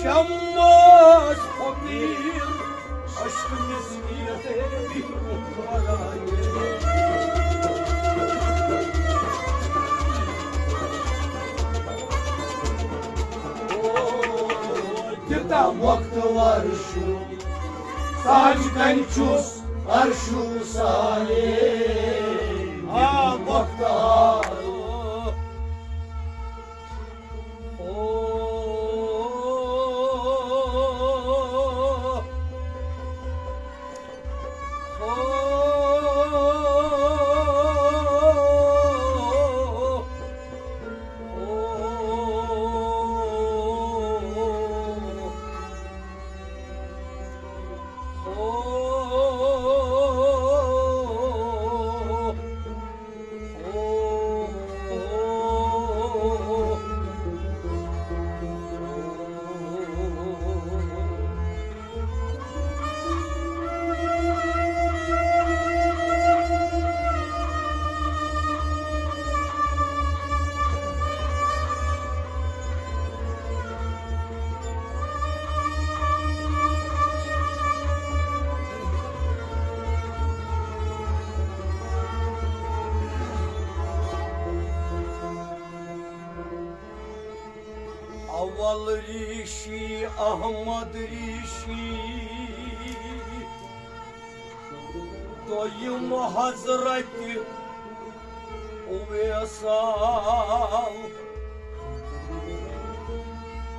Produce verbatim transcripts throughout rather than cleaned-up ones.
شمس فقیر، عشق مسکین، تیوٗتاہ مۄختور چھُ، ساجہِ کنہِ چھُس عرشو سایے۔ آ، مۄختار۔ اول ریشی احمد ریشی، دوٚیِم حضرت اویسال،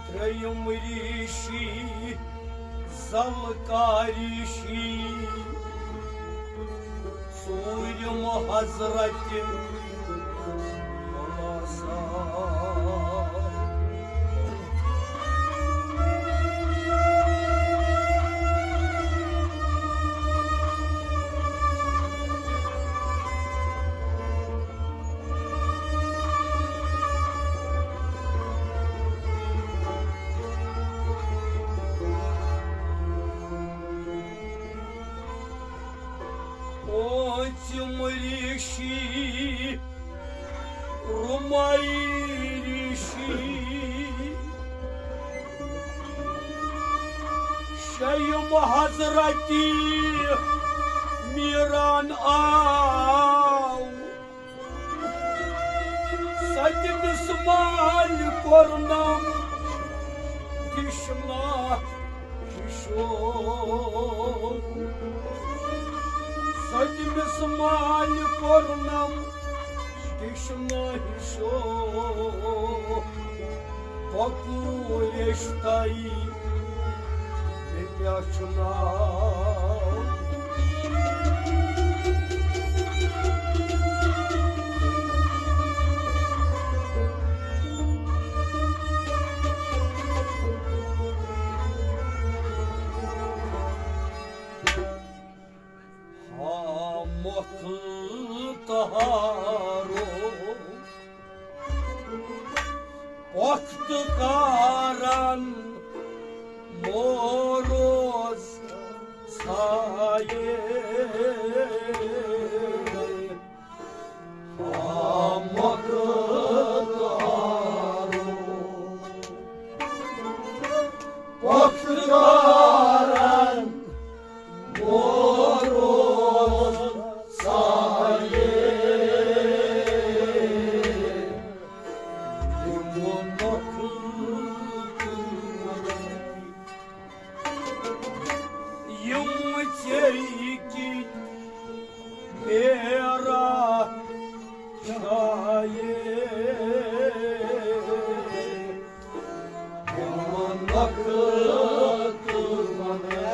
ترٛیٚیِم ریشی ذوالقار ریشی، ژوٗرِم حضرت خلاصہ۔ پوٗنٛژِم ریٖشی رُمائی ریٖشی، شیٚیِم حضرتی میٖران آو، سٔتمِس مالہِ کوٚرنم دِشناہ ہِشو۔ سٔتمِس مالہِ کوٚرنم دِشناہ ہِشو۔ پکوٗ ریشتایی، مےٚ کیٛاہ چھُ ناو؟ ہا مۄختارو، پۄختہٕ کارن موروز سایے۔ ہا مۄختارو، پۄختہٕ کارن موروز سایے۔ یِمو نۄقل یِم ژےٚ کِتھ میرا چھایے۔ یِم نۄقل تہٕ وَنَے،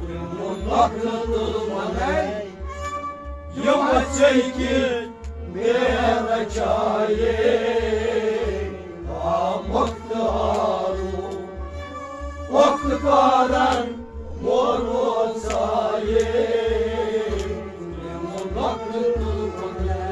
یِم نۄقل تہٕ وَنَے، یِم ژےٚ کِتھ میرا چھایے۔ آ مۄختارو، پۄختہٕ کارن موروز سایے۔ یِمو نۄقل تہٕ وَنَے۔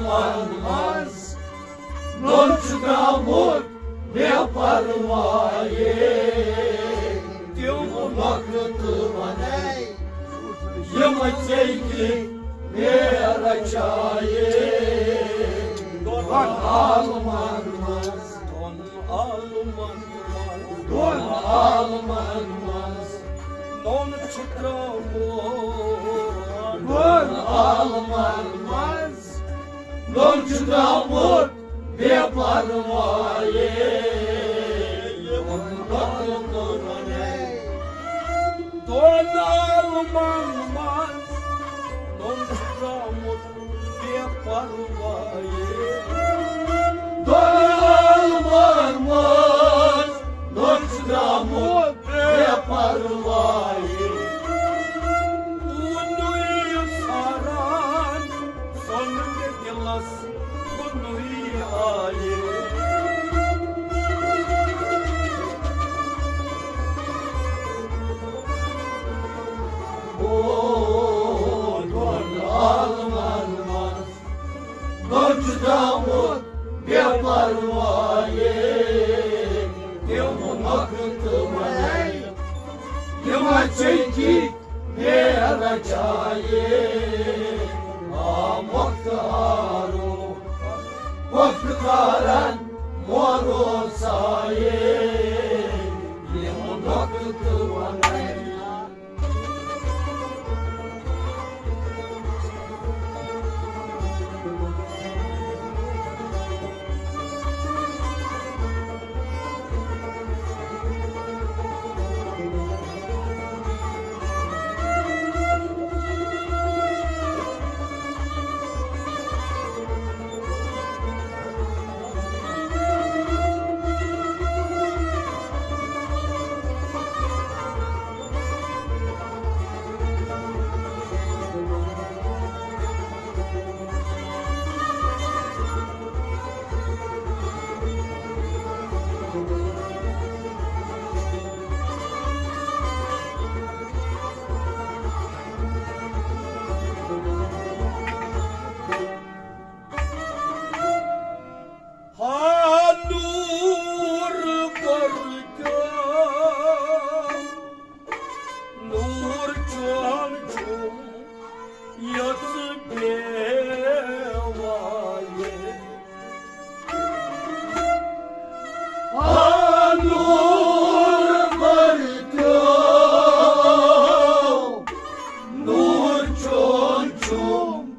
من منٛز نوٚن چھُ درٛامُت بے پروایے۔ تِم نۄقطہٕ وَنے یِم ژےٚ کِتھ مےٚ رچایے۔ دۄن عالمن منٛز، دۄن عالمن منٛز، دۄن عالمن منٛز نوٚن چھُ درٛامُت۔ دۄن عالمن منٛز نوٚن چھُ درٛامُت بے پروایے۔ یِمن نۄقطہٕ وَنے دۄن عالمن منٛز نوٚن چھُ درٛامُت بے پروایے۔ دۄن عالمن منٛز نوٚن چھُ درٛامُت بے پروایے۔ کُنُے ژھاران سۄنہٕ مےٚ دِلس کُنُے آیہِ۔ او دۄن عالمن منٛز نوٚن چھُ درٛامُت بے پروایے۔ تِم نۄقطہٕ وَنے یِم ژےٚ کِتھ مےٚ رچایے۔ آ مۄختارو، مۄختارن مورو سایے۔ یِم نۄقطہٕ وَنے ہا نوٗر بٔرکیو، نوٗر چون چھُم یٔژ بے وایہِ۔ ہا نوٗر بٔرکیو، نوٗر چون چھُم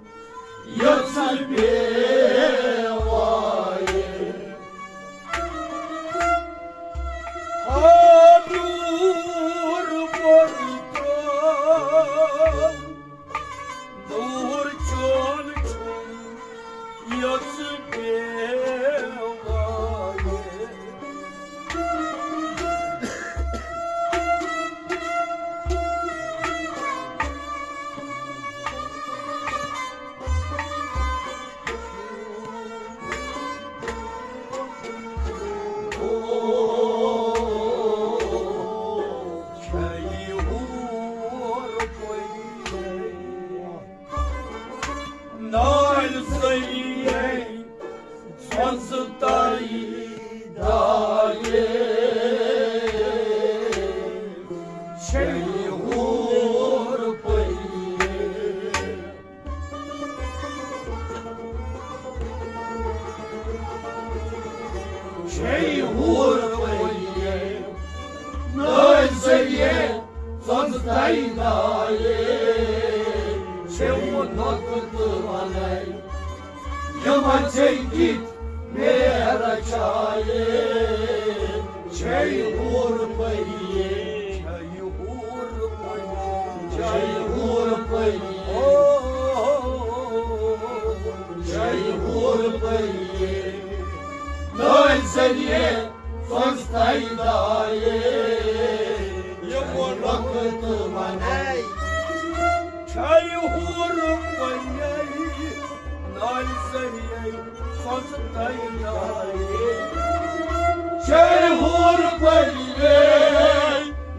یٔژ بے وایہِ۔ ہا نوٗر بٔرکیو، نوٗر چون چھُم یٔژ بے وایہِ۔ نالۍ زٔریے سۄنٛزٕ تَے دایے، چھے ہوٗر پٔریے۔ چھے ہوٗر پٔریے، نالۍ زٔریے سۄنٛزٕ تَے دایے، چھِم نۄقطہٕ وَنے یِم ژےٚ کِتھ مےٚ رچایے۔ چھے ہوٗر پٔریے، چھے ہوٗر پٔریے، چھے ہوٗر پٔریے، او، چھے ہوٗر پٔریے۔ نالۍ زٔریے سۄنٛزٕ تَے دایے، یِم نۄقطہٕ وَنے چھے ہوٗر پٔریے، نالۍ زٔریے سۄنٛزٕ تَے دایے۔ چھے ہوٗر پٔریے،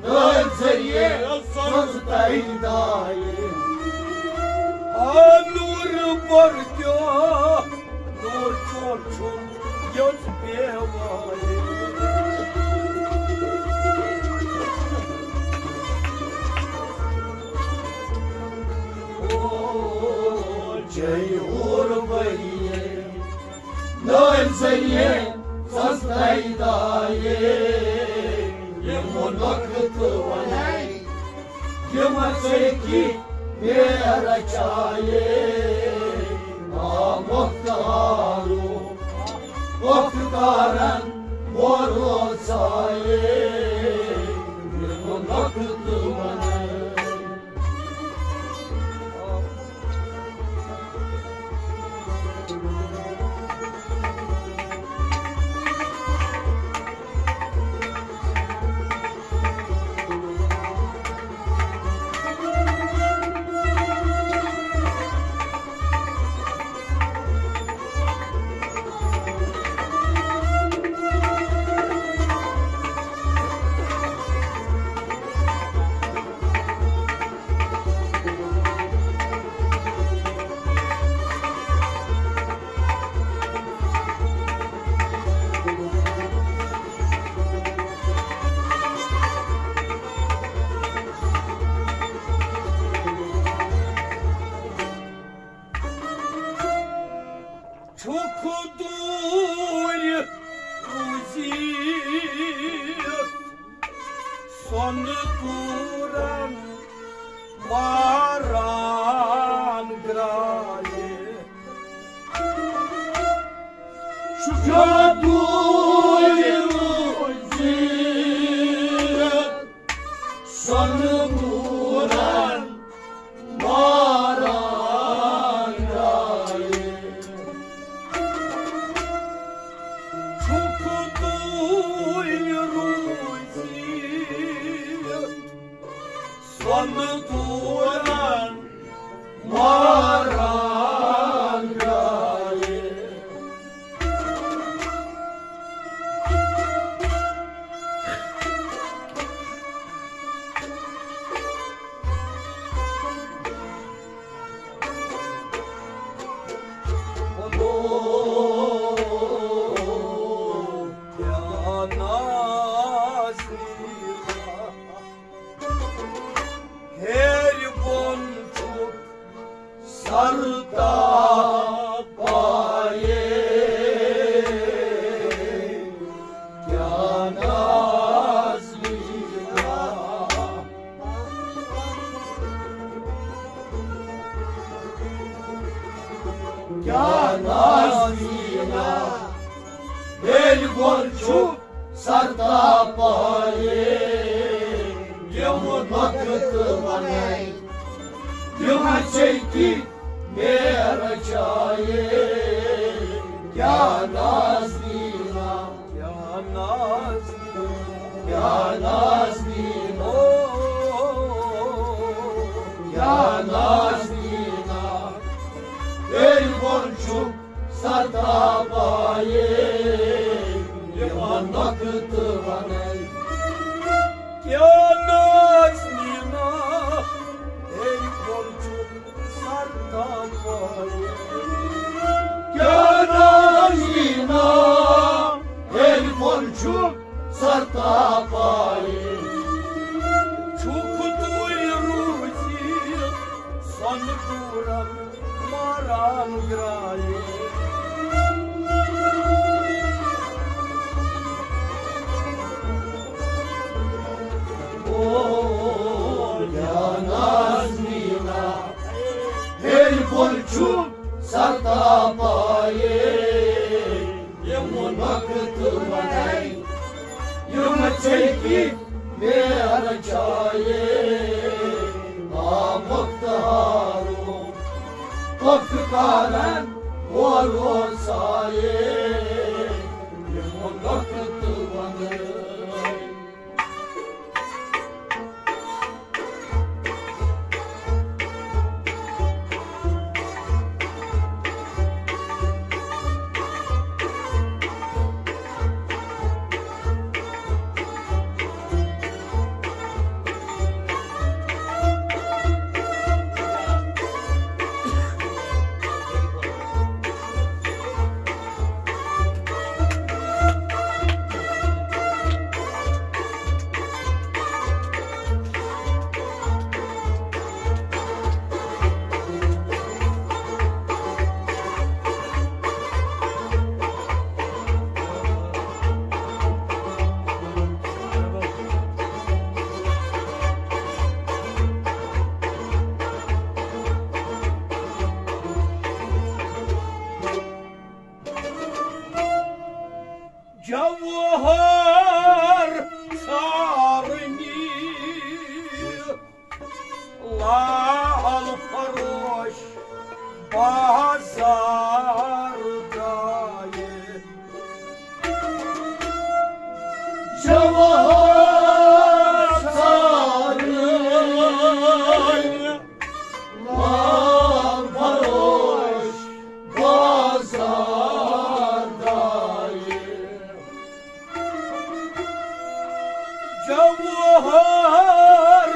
نالۍ زٔریے سۄنٛزٕ تَے دایے۔ آ نوٗر بٔرکیو، اوٗر ؤریے نٲلۍ زٔنۍ سستَے دایے، یِم نۄقطہٕ وَنَے، یِم ژےٚ کِتھ مےٚ رچایے۔ آ مۄختارو، مۄختارَن ووروژایے، یِم نۄقطہٕ وَنَے۔ چھُکھ دوٗرِ روٗزِتھ سۄنہٕ دوٗرن ماران گرٛایہِ۔ چھُکھ دوٗرِ روٗزِتھ سۄنہٕ دوٗرن ماران گرٛایہِ۔ چھُکھ دوٗرِ روٗزِتھ سۄنہٕ دوٗرن ماران گرٛایہِ۔ ہیٚرِ بۄن چھُکھ سر تاپایے، کیٛاہ ناز لیلا۔ کیٛاہ ناز لیلا، ہیٚرِ بۄن چھُکھ سر تاپایے، یِم نۄقطہٕ وَنَے، یِم ژےٚ کِتھ مےٚ رچایے۔ کیٛاہ ناز لیلا، کیٛاہ ناز لیلا، کیٛاہ ناز لیلا، کیٛاہ ناز لیلا۔ ہیٚرِ بۄن چھُکھ سر تاپایے، یِم نۄقطہٕ وَنَے۔ کیٛاہ ناز لیلا، ہیٚرِ بۄن چھُکھ سر تاپایے۔ کیٛاہ ناز لیلا، ہیٚرِ بۄن چھُکھ سر تاپایے۔ چھُکھ دوٗرِ روٗزِتھ سۄنہٕ دوٗرن ماران گرٛایہِ۔ او یا ناز لیلا، ہیٚرِ بۄن چھُکھ سر تاپایے۔ یِم نۄقطہٕ وَنَے، یِم ژےٚ کِتھ مےٚ رچایے۔ آ مۄختارو، مۄختارن ووروژایے، یِم نۄقطہٕ وَنَے۔ جوہر سارنی لال فروش بازار درٛایہِ۔ جوہر سارنی لال فروش بازار درٛایہِ۔ جوہر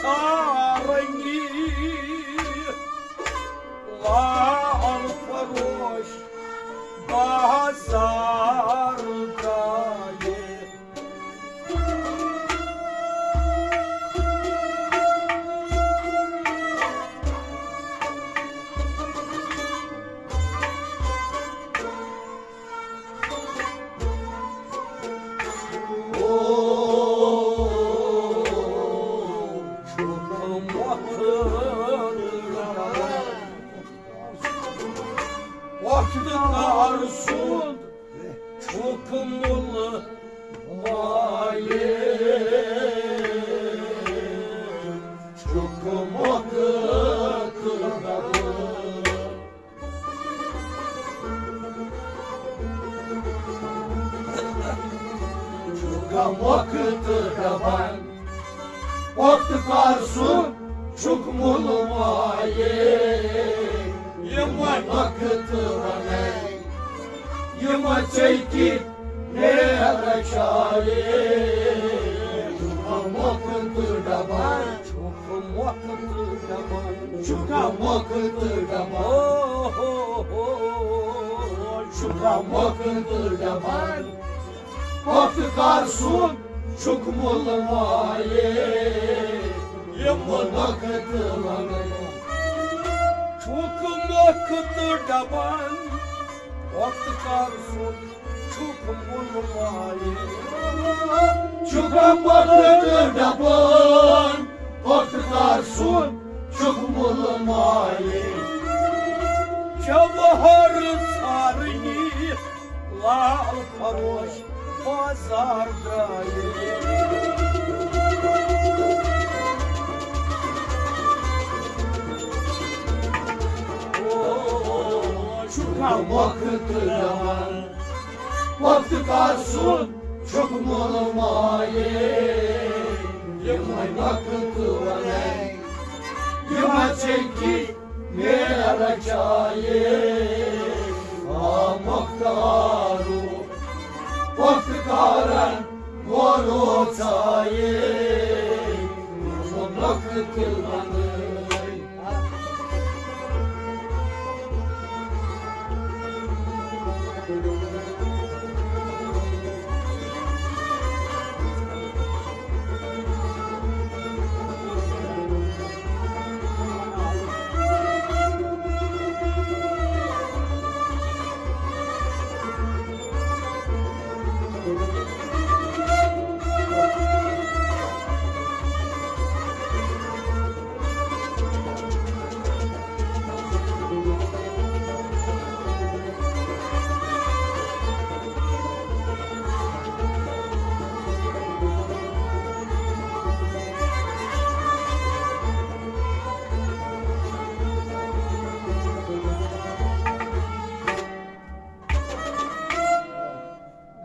سارنی لال فروش بازار درٛایہِ۔ وقت کار سُنٛد چھُکھ مُلہٕ مایہِ، چھُکھ مۄکھٕ تہٕ ڈبہٕ۔ چھُکھ مۄکھٕ تہٕ ڈبن، وقت کار سُنٛد چھُکھ مُلہٕ مایہِ۔ یِمن وقت ونے، یِم ژےٚ کِتھ مےٚ رچھایے۔ چھُکھ مۄکھٕ تہٕ ڈبن، چھُکھ مۄکھٕ تہٕ ڈبن۔ چھُکھ مۄکھٕ تہٕ ڈبن۔ او ہو ہو۔ چھُکھ مۄکھٕ تہٕ ڈبن۔ وقت کار سُنٛد چھُکھ مُلہٕ مایہِ۔ یِم وقت ونے۔ چھُکھ مۄکھٕ تہٕ ڈبن۔ وقت کار سُنٛد چھُکھ مُلہٕ مایہِ۔ چھُکھ مۄکھٕ تہٕ ڈبن۔ وقت کار سُنٛد چھُکھ مُلہٕ مایہِ۔ جوہر سارنی لال فروش بازار درٛایہِ۔ او، چھُکھ مۄکھٕ تہٕ ڈبن۔ وقت کار سُنٛد چھُکھ مُلہٕ مایہِ۔ یِمے وقت ونے، یِم ژےٚ کِتھ مےٚ رچھایے۔ آ مۄختارو، وقت کارن ووٚنُو ژایے۔ یِم وقت ونے۔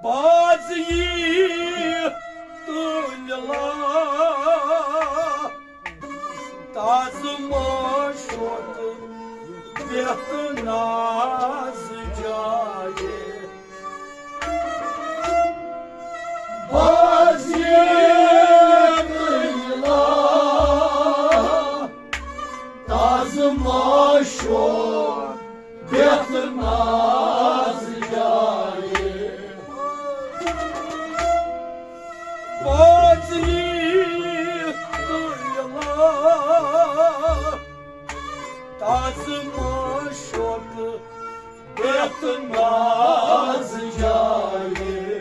باز یی تُلۍ لا، تازٕ ماش ووت بیتھ ناز جایہِ۔ باز یی تُلۍ لا، تازٕ ماش ووت بیتھ ناز جایہِ۔ باز یی تُلۍ لا، تازٕ ماش ووت بیتھ ناز جایہِ۔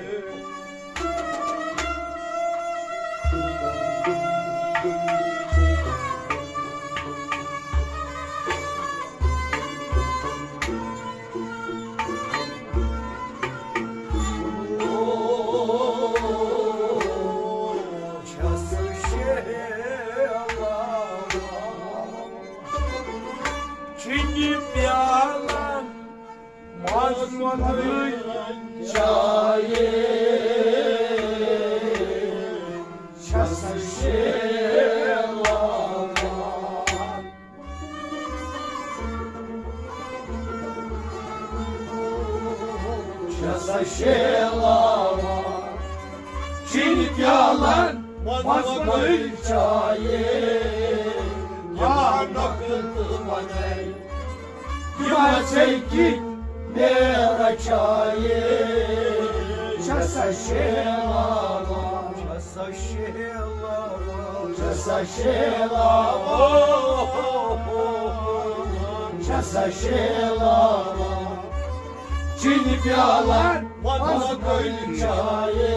چایہِ چھَس شیلاوان۔ چھَس شیلاوان۔ چیٚنہِ پیالن منٛز گٔے چایہِ۔ یِم نۄقطہٕ وَنَے، یِم ژےٚ کِتھ مےٚ رچایہِ۔ چھَس شیلاوان۔ چھَس شیلاوان۔ چھَس شیلاوان۔ چھَس شیلاوان۔ چیٚنہِ پیالن منٛز گٔے چایہِ۔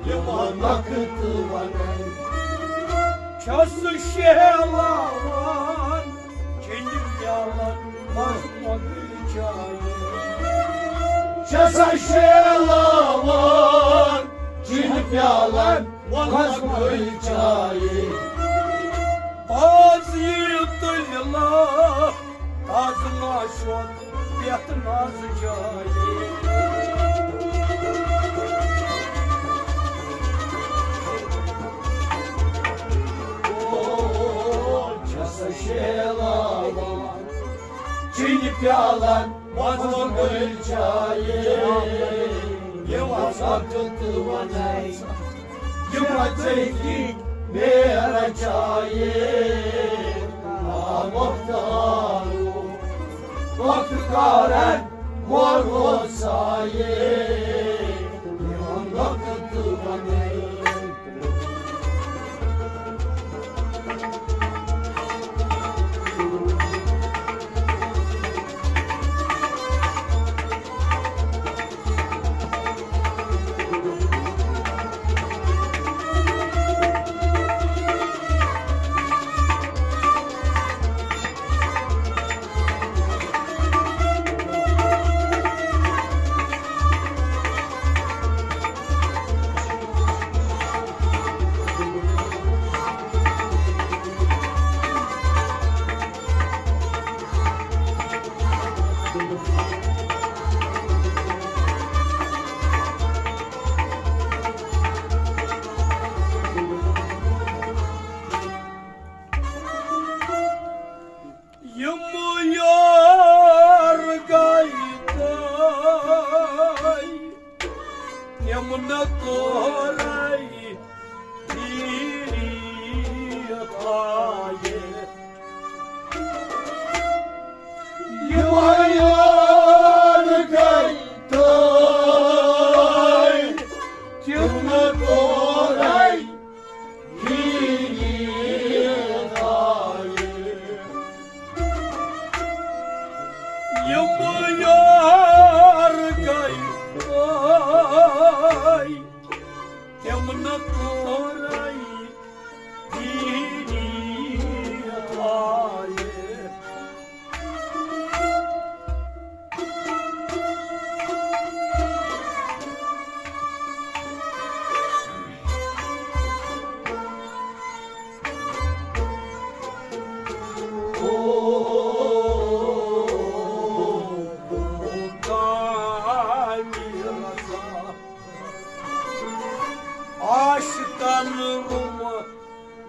یِم نۄقطہٕ وَنَے۔ چھَس شیلاوان۔ چیٚنہِ پیالن منٛز گٔے چایہِ۔ چھَس شیلاوان۔ چیٚنہِ پیالن منٛز گٔے چایہِ۔ باز یہِ تُلہِ لا، تازٕ ما شوق یتھ نازٕ جایہِ۔ او، چھَس شیلاوان۔ چیٚنہِ پیالن منٛز گٔے چایہِ۔ یِم نۄقطہٕ وَنَے، یِم ژےٚ کِتھ مےٚ رچایہِ۔ آ مۄختارو، مۄختہٕ کارن ووٚن سایہِ۔ یِم نۄقطہٕ وَنَے۔ یِم یار گٔے تۄہہِ، تِم نہٕ تورے تیری تھایہِ۔ یِم یار گٔے تۄہہِ، تِم نہٕ تورے یِم یار گٔے، تِم نہٕ تورے۔ عاشقن روم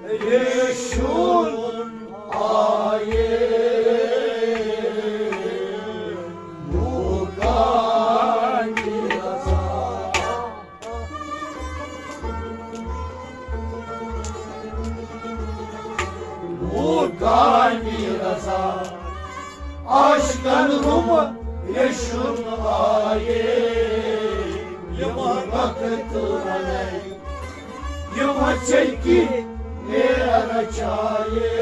ریشون آیے لوکانی رضا۔ لوکانی رضا۔ عاشقن روم ریشون آیے۔ یِم وقت ونَے۔ یِم ژےٚ کِتھ مےٚ رچایے۔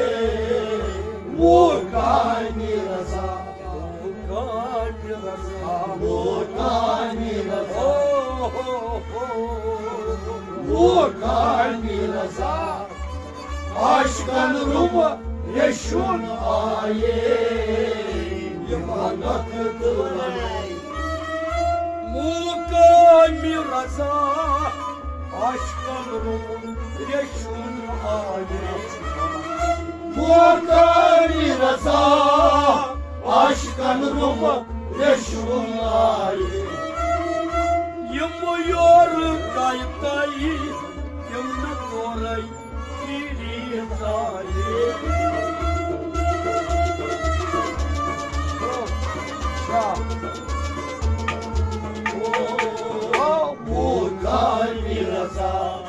لوکانی رضا۔ لوکانی رضا۔ لوکانی رضا۔ عاشقن روم ریشون آیے۔ یِم وقت ونَے۔ لوکانی رضا۔ عاشقن روم ریشون آیے۔ لوکانی رضا۔ عاشقن روم ریشون تۄہہِ تِم نہٕ تورے پیٖری ژایہِ۔ او، او، او، موٗ کامہِ رضا،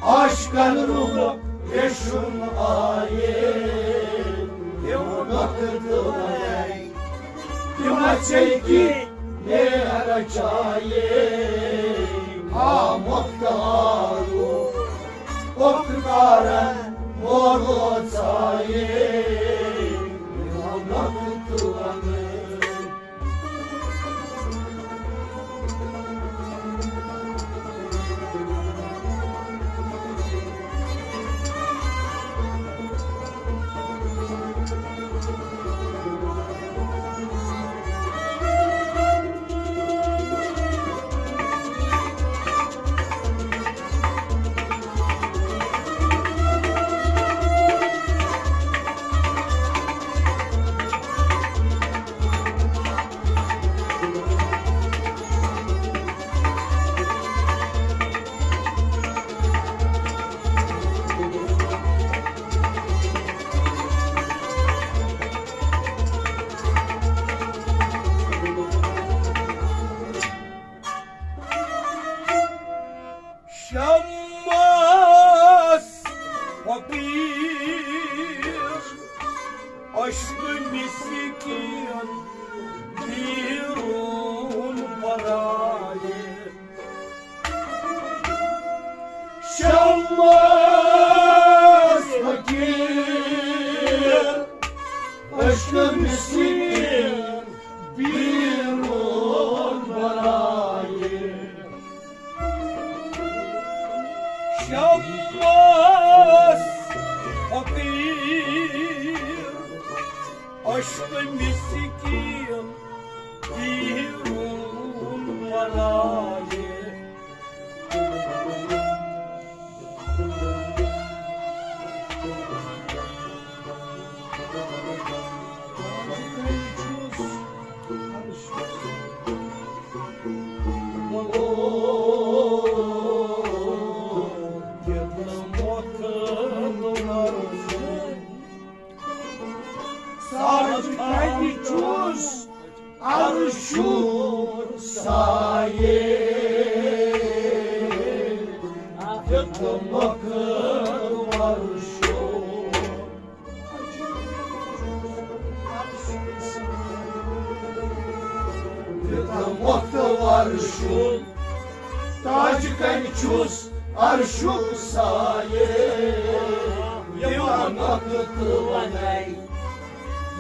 عاشقن روح ریشم آیے، تِم نۄقطہٕ ونے، تِم ژےٚ کی مےٚ رچایے، آ مۄختارو، مۄختارن مولو ژایے، تِم نۄقطہٕ ونے۔ شمس فقیر، عشق مسکین، بیرون برائے۔ شمس فقیر، عشق مسکین، بیرون برائے۔ شمس فقیر، عشق مسکین، بیرون برائے۔ ساز کتہِ چھُس عرشُک سایہِ، دیُتمُت عرشُک۔ دیُتمُت عرشُک۔ تاج کَنہِ چھُس عرشُک سایہِ، یِوان وقت وَنَے،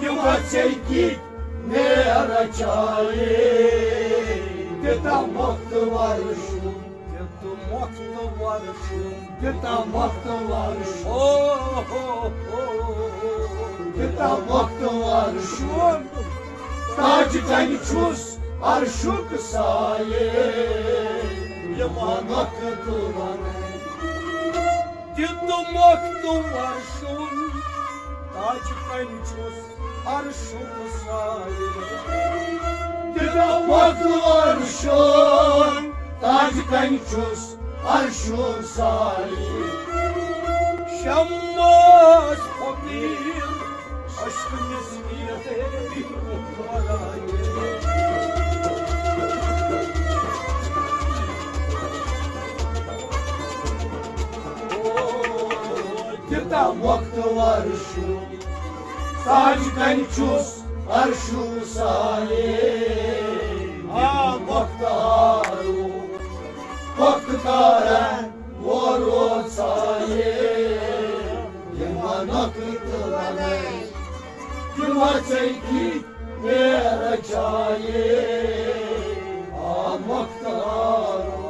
یِم ژےٚ کِتھ مےٚ رچایے۔ دیُتمُت عرشُک، دیُتمُت عرشُک، دیُتمُت عرشُک۔ او ہو ہو۔ دیُتمُت عرشُک۔ تاج کَنہِ چھُس عرشُک سایہِ، یِوان وقت وَنَے۔ دیُتمُت عرشُک۔ تاج کَنہِ چھُس عرشُک سایہِ۔ دیُتمُت عرشُک۔ تاج کَنہِ چھُس عرشُک سایہِ۔ شمس فقیر، عشق مسکین، دیُتمُت عرشُک۔ تاج کَنہِ چھُس عرشُک سایہِ، آ مۄختارو، مۄختارن وورو ژایہِ۔ یِمن وقت وَنَے، یِم ژےٚ کِتھ مےٚ رچایے، آ مۄختارو۔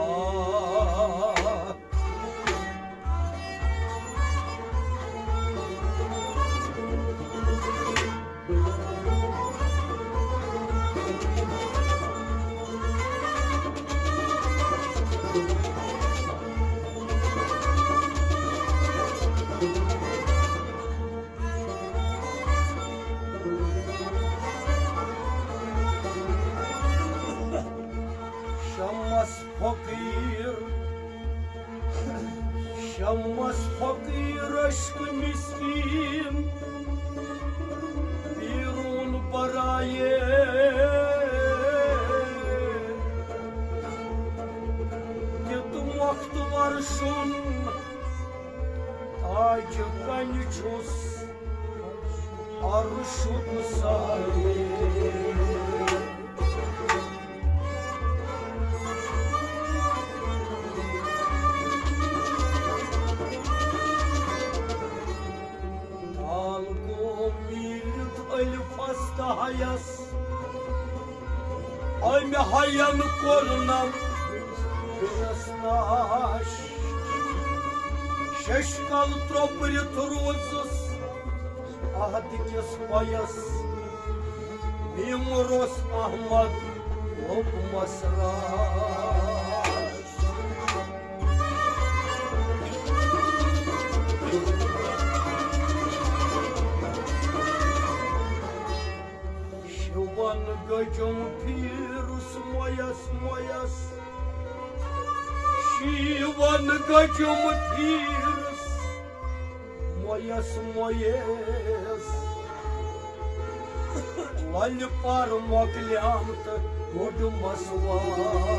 مس فقیر عشق مسکین پیرون برائے، کیت مختور شن تاج کن چھس عرشک سایہ۔ تال گوٚو میٖرِتھ الفس تہٕ حیس، امہِ حین کوٚرنم بِنس ناش۔ ششکل ترٛوپرِتھ روٗزُس عہد کِس پَیَس، میٖمُر اوس احمد لوٚبمس راش۔ شِوَن گٔجُم پھیٖرُس مۄیَس مۄیَس، شِوَن گٔجُم پھیٖرُس مۄیَس مۄیَس۔ لَلہِ پَر مۄکلیام تہٕ کوٚڈمَس واش۔